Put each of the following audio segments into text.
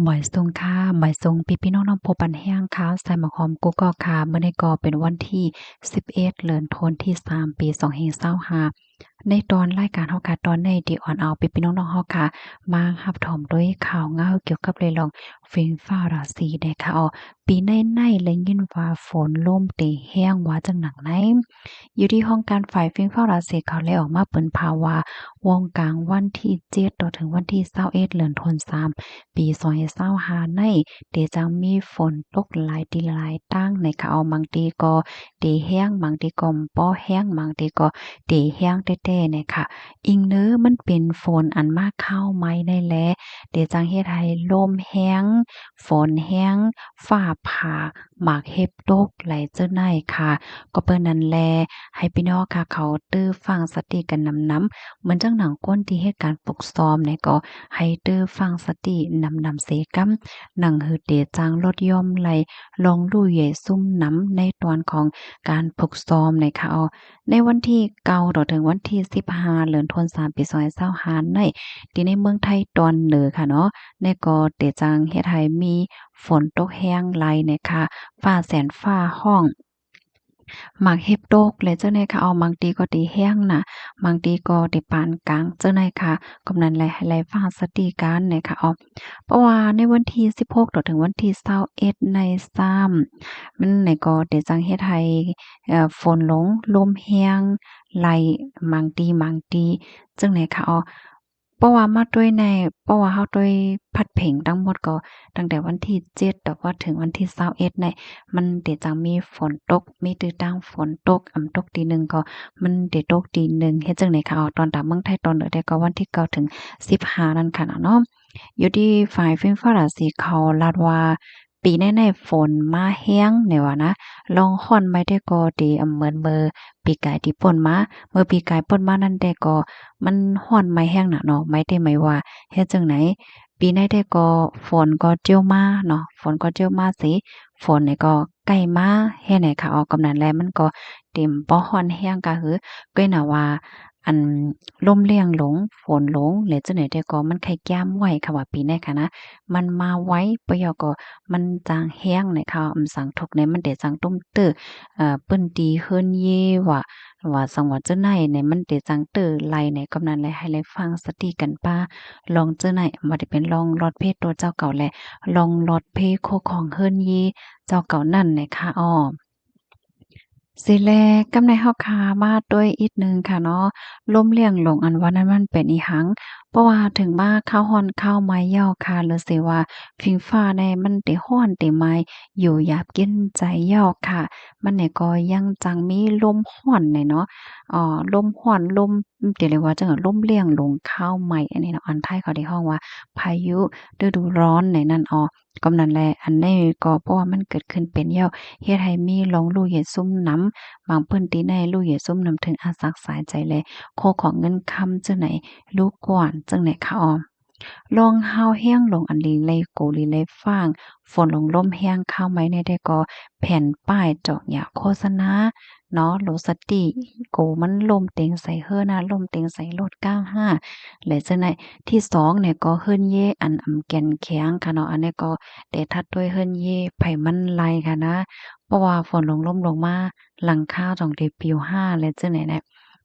ໝາຍສົງຄ່າ ໝາຍສົງພີ່ໆນ້ອງໆ ຜູ້ປັນແຮງຂ່າວສາຍໝາກຫອມກຸກກອກຄ່ະ. ມື້ນີ້ກໍເປັນວັນທີສິບເອັດ ເດືອນທັນວາ ປີສອງພັນຊາວຫ້າ. ໃນຕອນລາຍການເຮົາຄ່ະ ຕອນນີ້ ທີ່ອອນເອົາພີ່ໆນ້ອງໆເຮົາຄ່ະ ມາຮັບຊົມດ້ວຍຂ່າວງາວກ່ຽວກັບເລື່ອງ ເຟືອງຟ້າລາສີແດ່ຄ່ະ. ອໍ ປີໃນໆ ໄດ້ຍິນວ່າຝົນລົມເຕະແຮງວ່າຈັ່ງໜັກໃນ. ຢູ່ທີ່ຫ້ອງການຝ່າຍເຟືອງຟ້າລາສີເຂົາໄດ້ອອກມາເປິດເຜີຍວ່າ ວ່ອງກາງວັນທີເຈັດ ຕໍ່ເຖິງວັນທີຊາວເອັດ ເດືອນທັນວາ ປີສອງພັນຊາວຫ້າໃນ ເດຈັ່ງມີຝົນຕົກຫຼາຍທີ່ຫຼາຍຕ່າງໃນຂະເອົາ. ບາງທີກໍເຕະແຮງ, ບາງທີກໍບໍ່ແຮງ, ບາງທີກໍເຕະແຮງແທ້ໆໃນຂະ. ອີງເນີ ມັນເປັນຝົນອັນມາຄາວໃໝ່ໃນແລ ເດຈັ່ງເຮັດໃຫ້ລົມແຮງ, ຝົນແຮງ, ຟ້າຜ່າ, ໝາກເຫັບຕົກ ໄຫຼເຈີໃນຂະ. ກໍເປັນນັ້ນແລ ໃຫ້ພີ່ນ້ອງຂະເຂົາເຕີຟັງສະຕິກັນນຳໆ. ເໝືອນຈັ່ງໜັງຄົນທີ່ເຮັດການຝຶກຊ້ອມໃນ ກໍໃຫ້ເຕີຟັງສະຕິນຳໆເສກຳ ໜັງຫືເດຈັ່ງລົດຢ່ອມໄລ ລອງຮູ້ເຢຊຸມນຳໃນຕອນຂອງການຝຶກຊ້ອມໃນຂະ. ອໍ ໃນວັນທີເກົ້າ ຕໍ່ເຖິງວັນທີສິບຫ້າ ເດືອນທັນວາ ປີສອງພັນຊາວຫ້າໃນ ທີ່ໃນເມືອງໄທຕອນເໜືອຂະເນາະ ໃນກໍເດຈັ່ງເຮັດໃຫ້ມີຝົນຕົກແຮງໄຫຼໃນຂະ. ຟ້າແສນຟ້າຮ້ອງ ໝາກເຫັບຕົກ ແລະ ເຈົ້າໃນຂະ. ອໍ ບາງທີກໍເຕະແຮງນະ ບາງທີກໍເຕະປານກາງ ເຈົ້າໃນຂະ. ກໍນັ້ນແຫຼະ ໃຫ້ໄລຟັງສະຕິກັນໃນຂະ. ອໍ ເພາະວ່າໃນວັນທີສິບຫົກ ຕໍ່ເຖິງວັນທີຊາວເອັດໃນຊ້ຳ ມັນໃນກໍເດຈັ່ງເຮັດໃຫ້ ເອີ ຝົນລົງ ລົມແຮງໄຫຼ ບາງທີ ບາງທີ ເຈົ້າໃນຂະ. ອໍ ເພາະວ່າມາດ້ວຍໃນ ເພາະວ່າເຮົາດ້ວຍພັດເພັງທັງໝົດກໍຕັ້ງແຕ່ວັນທີເຈັດ ຕໍ່ວ່າເຖິງວັນທີຊາວເອັດໃນ ມັນເດຈັ່ງມີຝົນຕົກ ມີຕື້ຕ່າງຝົນຕົກ ອຳຕົກຕີໜຶ່ງກໍມັນເດຕົກຕີໜຶ່ງ ເຮັດຈັ່ງໃດຂະ. ອໍ ຕອນຕາມເມືອງໄທຕອນເໜືອແຕ່ກໍວັນທີເກົ້າເຖິງສິບຫ້ານັ້ນຂະເນາະ. ຢູ່ທີ່ຝ່າຍເຟືນຟ້າລາສີເຂົາລາດວ່າ ປີໃນໃນຝົນມາແຮງແນວວ່ານະ ລອງຮ້ອນໃໝ່ແຕ່ກໍເດ ອຳ ເໝືອນເມື່ອປີກາຍທີ່ປົ້ນມາ ເມື່ອປີກາຍປົ້ນມານັ້ນແຕ່ກໍມັນຮ້ອນໃໝ່ແຮງນະເນາະ ໃໝ່ແຕ່ໃໝ່ວ່າ ເຮັດຈັ່ງໃດ ປີໃນແຕ່ກໍຝົນກໍຈຽວມາເນາະ ຝົນກໍຈຽວມາຊິ ຝົນນີ້ກໍໃກ້ມາແຮງໃນຂະ. ອໍ ກຳນັ້ນແລະ ມັນກໍເຕັມບໍ່ຮ້ອນແຮງກະຫື ກໍນະວ່າ ອັນ ລົມແຮງລົງ ຝົນລົງ ແລະ ຈັ່ງໃດແຕ່ກໍມັນໄຄກ້ຽມໄວ ຄຳວ່າປີໃນຂະນະ ມັນມາໄວ ປະໂຫຍດກໍມັນຈັ່ງແຮງໃນຂະ. ອຳ ສັງທຸກໃນມັນເດຈັ່ງຕຸ້ມເຕີ ເອີ ພື້ນທີ່ເຮືອນເຍວ່າ ວ່າສັງວ່າເຈົ້າໃນໃນ ມັນເດຈັ່ງເຕີໄລໃນ. ກຳນັ້ນແລະ ໃຫ້ໄລຟັງສະຕິກັນປະ ລອງເຈົ້າໃນ ບໍ່ວ່າຈະເປັນລອງລອດເພຕົວເຈົ້າເກົ່າ ແລະ ລອງລອດເພໂຄຂອງເຮືອນເຍເຈົ້າເກົ່ານັ້ນໃນຂະ. ອໍ ເສແລະ ກຳໃນເຮົາຄາມາດ້ວຍອີກໜຶ່ງຂະເນາະ ລົມແຮງລົງອັນວ່ານັ້ນມັນເປັນອີ່ຫຍັງ? ເພາະວ່າເຖິງມາຄາວຮ້ອນຄາວໄໝ້ເຍົາຂະ ຫຼືເສວ່າ ພິງຟ້າໃນມັນເຕະຮ້ອນເຕະໄໝ້ຢູ່ຢາບກິນໃຈເຍົາຂະ ມັນນີ້ກໍຍັງຈັ່ງມີລົມຮ້ອນໃນເນາະ ເອີ ລົມຮ້ອນ ລົມ ເດ ເອີ້ນວ່າຈັ່ງ ລົມແຮງລົງຄາວໄໝ້ອັນນີ້ເນາະ ອັນໄທເຂົາໄດ້ຮ້ອງວ່າ ພາຍຸລະດູຮ້ອນໃນນັ້ນ. ອໍ ກໍນັ້ນແຫຼະ ອັນນີ້ກໍເພາະວ່າມັນເກີດຂຶ້ນເປັນເຍົາ ເຮັດໃຫ້ມີລອງລູກເຢຊຸມນຳ ບາງພື້ນທີ່ໃນລູກເຢຊຸມນຳເຖິງອາສັກສາຍໃຈ ແລະ ໂຄຂອງເງິນຄຳ ເຈົ້າໃນລູກກວານ ເຈົ້າໃນຂະ. ອໍ ລອງຮາວແຮງລົງອັນລີໄລໂກລີໄລຟາງ ຝົນລົງລົມແຮງຄາວໄໝ້ແດ່ ແຕ່ກໍແຜ່ນປ້າຍຈອກຢາໂຄສະນາ ເນາະ ໂລສະຕິ ໂກມັນລົ້ມເຕັງໃສ່ເຮືອນນະ ລົ້ມເຕັງໃສ່ລົດກ້າງຫ້າ ແລະ ເຈົ້າໃນ ທີສອງນີ້ກໍເຮືອນເຢ ອັນ ອຳ ແກ່ນແຂງຂະເນາະ ອັນນີ້ກໍແຕ່ທັດດ້ວຍເຮືອນເຢ ໄຟມັນໄລ່ຂະນະ ເພາະວ່າຝົນລົງລົມລົງມາ ຫຼັງຄາຈອງໄດ້ປິວຫ້າ ແລະ ເຈົ້າໃນນະ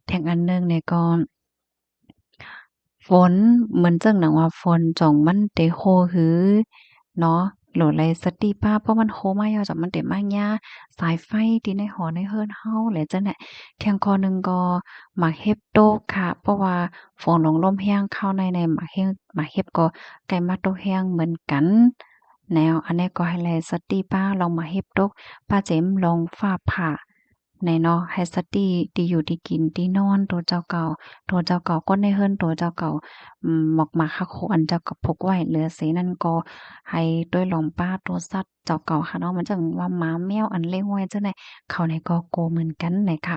ແທງອັນໜຶ່ງນີ້ກໍ ຝົນ ເໝືອນຈັ່ງໜັງວ່າຝົນຈອງມັນເຕໂຮຮືເນາະ ໂຫຼໄລສະຕິປະ ເພາະມັນໂຮມາເຍົາຈອງມັນເຕມາຫຍ້າສາຍໄຟທີ່ໃນຫໍໃນເຮືອນເຮົາ ແລະ ຈັ່ງໃນ ແທງຂໍ້ໜຶ່ງກໍໝາກເຫັບຕົກຂະ ເພາະວ່າຝົນລົງລົມແຮງຄາວໃນໃນ ໝາກເຫັບ ໝາກເຫັບກໍໃກ້ມາຕົກແຮງເໝືອນກັນ ແນວ ອັນໃດກໍໃຫ້ໄລສະຕິປະ ລອງໝາກເຫັບຕົກ ປະເຈັມ ລອງຟ້າຜ່າ ໃນເນາະ ໃຫ້ສະຕິທີ່ຢູ່ທີ່ກິນທີ່ນອນຕົວເຈົ້າເກົ່າ ຕົວເຈົ້າເກົ່າ ຄົນໃນເຮືອນຕົວເຈົ້າເກົ່າ ອືມ ໝອກໝາກຮັກໂຄອັນເຈົ້າກໍຜູກໄວ້ເຫຼືອເສນັ້ນກໍໃຫ້ໂດຍລອມປາໂຕສັດເຈົ້າເກົ່າຂະເນາະ ມັນຈັ່ງວ່າໝາແມວອັນລ້ຽງໄວ້ຈັ່ງໃດ ເຂົາໃນກໍໂກເໝືອນກັນໃນຂະ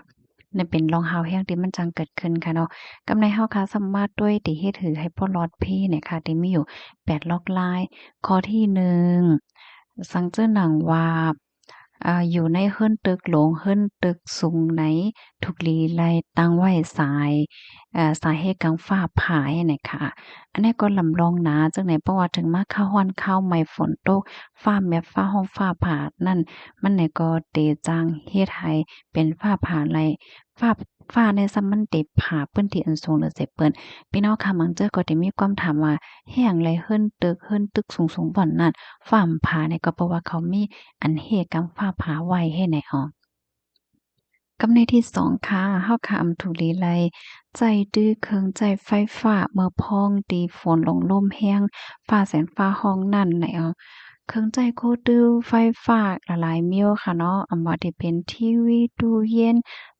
ນັ້ນເປັນລອງຮາວແຮງທີ່ມັນຈັ່ງເກີດຂຶ້ນຂະເນາະ ກຳໃນເຮົາຄະສາມາດດ້ວຍທີ່ເຮັດໃຫ້ ໃຫ້ບໍ່ລອດເພໃນຂະ ທີ່ມີຢູ່ແປດລອກລາຍ ຂໍ້ທີໜຶ່ງ ສັງເຈີໜັງວ່າ ເອີ ຢູ່ໃນເຮືອນຕຶກຫຼວງ ເຮືອນຕຶກສູງໃນ ທຸກລີໄລ່ຕັ້ງໄວ້ສາຍ ເອີ ສາເຫດການຟ້າຜ່າຫັ້ນນະຄະ. ອັນນີ້ກໍລຳລອງນາຈັ່ງໃດ ເພາະວ່າເຖິງມາຄາວຮ້ອນຄາວໄໝ ຝົນຕົກ ຟ້າແມບ ຟ້າຮ້ອງ ຟ້າຜ່ານັ້ນ ມັນນີ້ກໍເຕຈັ່ງເຮັດໃຫ້ເປັນຟ້າຜ່າໄຫຼ ຟ້າ ຟ້ານີ້ຊ້ຳມັນເຕຜ່າພື້ນທີ່ອັນສູງເລີຍເສຍເປີ້ນ. ພີ່ນ້ອງຄະ ບາງເທື່ອກໍເຕມີຄວາມຖາມວ່າ ເຮັດຫຍັງແລເຮືອນຕຶກ ເຮືອນຕຶກສູງໆບ່ອນນັ້ນ ຟ້າມັນຜ່ານີ້ ກໍເພາະວ່າເຂົາມີອັນເຫດການຟ້າຜ່າໄວ້ຫັ້ນນະອອ. ກັບໃນທີສອງຄະ ເຮົາຄະອຳທຸກລີໄລ່ໃຊ້ຕື້ເຄື່ອງໃຊ້ໄຟຟ້າ ເມື່ອພ້ອມທີ່ຝົນລົງລົມແຮງ ຟ້າແສນຟ້າຮ້ອງນັ້ນນະອອ. ເຄື່ອງໃຊ້ໂຄດຕື້ໄຟຟ້າຫຼາຍໆມ້ຽວຄະເນາະ ອຳວ່າທີ່ເປັນທີວີ ຕູ້ເຢັນ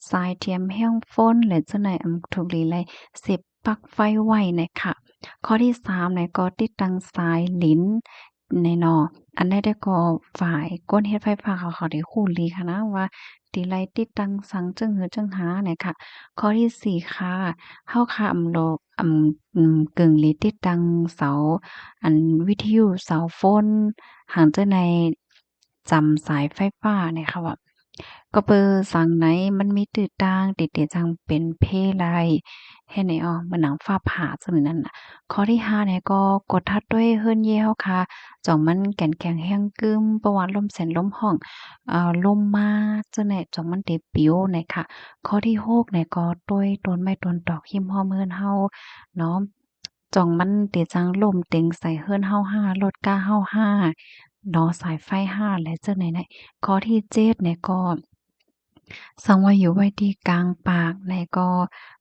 ສາຍທຽມແຮງຝົນ ແລະ ຈັ່ງໃດອຳທຸກລີໄລ່ເສບ ປັກໄຟໄວ້ນະຄະ. ຂໍ້ທີສາມນະ ກໍຕິດຕັ້ງສາຍລິນແນ່ເນາະ. ອັນໃດແຕ່ກໍຝ່າຍຄົນເຮັດໄຟຟ້າເຂົາ ເຂົາໄດ້ຮູ້ດີຄະນະວ່າ ທີ່ໄລ່ຕິດຕັ້ງສັງຈຶ່ງຫືອຈຶ່ງຫານະຄະ. ຂໍ້ທີສີ່ຄະ ເຮົາຄະອຳໂລ ອຳ ອຳ ກຶ່ງລີຕິດຕັ້ງເສົາ ອັນ ວິທະຍຸ ເສົາໂຟນ ຫາງເຈີໃນ ຈຳສາຍໄຟຟ້ານະຄະວ່າ ກໍເປີສັງໃນມັນມີຕື້ຕ່າງ ຕິດຕິດຈັ່ງເປັນເພໄລ ເຮັດໃຫ້ອອກເໝືອນໜັງຟ້າຜ່າຈັ່ງນັ້ນນະ. ຂໍ້ທີຫ້ານະ ກໍກົດທັດດ້ວຍເຮືອນເຢເຮົາຄະ ຈົ່ງມັນແກ່ນແຂງແຮງກຶ້ມ ເພາະວ່າລົມແສນລົມຮ້ອງ ເອີ ລົມມາຈັ່ງໃດ ຈົ່ງມັນເຕປິວນະຄະ. ຂໍ້ທີຫົກນະ ກໍໂຕຍຕົ້ນໄມ້ຕົ້ນຕອກຮິມຮອບເຮືອນເຮົາເນາະ ຈົ່ງມັນເຕຈັ່ງລົ້ມເຕັງໃສ່ເຮືອນເຮົາຫ້າ ລົດກາເຮົາຫ້າເນາະ ສາຍໄຟຫ້າ ແລະ ຈັ່ງໃດນະ. ຂໍ້ທີເຈັດນະ ກໍສັງວ່າຢູ່ໄວ້ທີ່ກາງປາກນະ ກໍ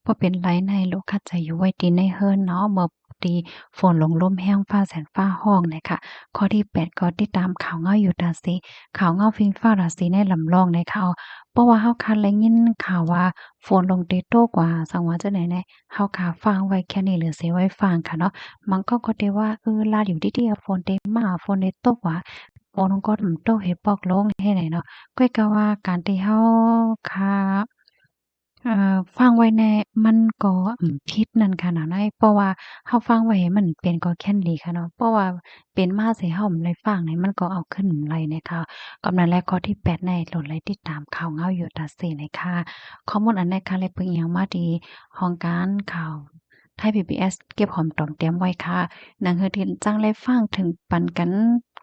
ບໍ່ເປັນໄລນະ ລູກຄ້າຈະຢູ່ໄວ້ທີ່ໃນເຮືອນເນາະ ເມື່ອທີ່ຝົນລົງລົມແຮງ ຟ້າແສນຟ້າຮ້ອງນະຄະ. ຂໍ້ທີແປດ ກໍຕິດຕາມຂ່າວເງົາຢູ່ຕາສີ ຂ່າວເງົາຟິງຟ້າວຕາສີໃນລຳລອງນະຄະ. ເພາະວ່າເຮົາຄາດໄດ້ຍິນຂ່າວວ່າ ຝົນລົງເຕຕົກວ່າ ສັງວ່າຈັ່ງໃດແນ່ ເຮົາຄາຟັງໄວ້ແຄ່ນີ້ ຫຼື ເສໄວ້ຟັງຄະເນາະ. ບາງຄົນກໍເຕວ່າ ເອີ ລາດຢູ່ດີໆ ຝົນເຕມາ ຝົນເຕຕົກວ່າ ຝົນກໍຕົກເຮັດປອກລົງເຮັດໃດເນາະ. ຂ້ອຍກະວ່າການທີ່ເຮົາຄາ ເອີ ຟັງໄວ້ແນ່ ມັນກໍ ອືມ ຜິດນັ້ນຄະນະນາຍ ເພາະວ່າເຮົາຟັງໄວ້ໃຫ້ມັນເປັນກໍແຄ່ນດີຄະເນາະ ເພາະວ່າ ເປັນມາໃສ່ເຮົາບໍ່ໄດ້ຟັງນີ້ ມັນກໍເອົາຄືນບໍ່ໄດ້ນະຄະ. ກໍນັ້ນແຫຼະ ຂໍ້ທີແປດໃນ ໂຫຼດໄລຕິດຕາມຂ່າວເງົາຢູ່ຕາເສນະຄະ. ຂໍ້ມູນອັນໃດຄະ ແລະ ເພິ່ງອີງມາທີ່ຫ້ອງການຂ່າວໄທ ພີບີເອສ ເກັບຫອມຕອມຕຽມໄວ້ຄະ. ໜັງເຮືອທີ່ຈັ່ງໄດ້ຟັງເຖິງປັນກັນ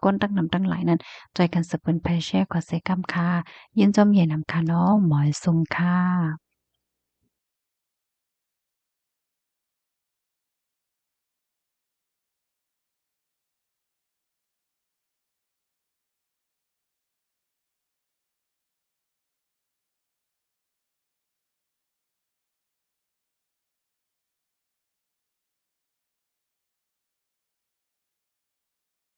ຄົນຕັ້ງນຳຕັ້ງຫຼາຍນັ້ນ ຊ່ອຍກັນສະເປີນແພແຊກວ່າເສກຳຄະ. ຍິນຊົມເຢັນນຳຄະເນາະ ໝອຍສຸງຄະ.